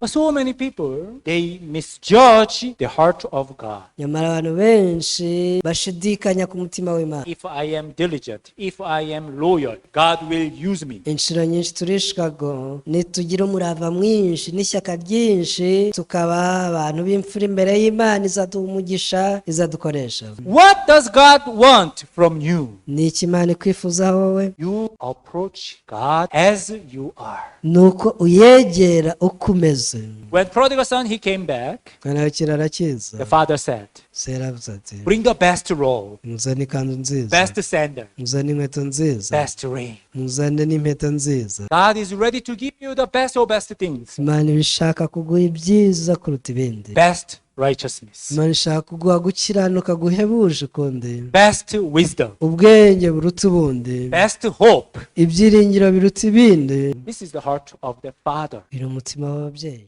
But so many people, they misjudge the heart of God. Nyamara abantu benshi bashidikanya ku mutima w'Imana. If I am diligent, if I am loyal, God will use me. Inshuro nyinshi turishikago nitugira umurava mwinshi n'ishyaka ryinshi, tukaba abantu b'imfura imbere y'Imana, izaduha umugisha, izadukoresha. What does God want from you? Ni iki Imana ikwifuza wowe? You approach God as you are. Ni uko uyegera uko umeze. When prodigal son, he came back, Mwana w'ikirara akiza, the father said, se yaravuze ati, "Bring the best robe, "Muzane ikanzu nziza, best sandal, muzane inkweto nziza, best ring." muzane n'impeta nziza." God is ready to give you the best of best things, Imana iba ishaka kuguha ibyiza kuruta ibindi, best righteousness, Imana ishaka kuguha gukiranuka guhebuje ukundi, best wisdom, ubwenge buruta ubundi, best hope. ibyiringiro biruta ibindi. This is the heart of the Father. Biri umutima w'ababyeyi.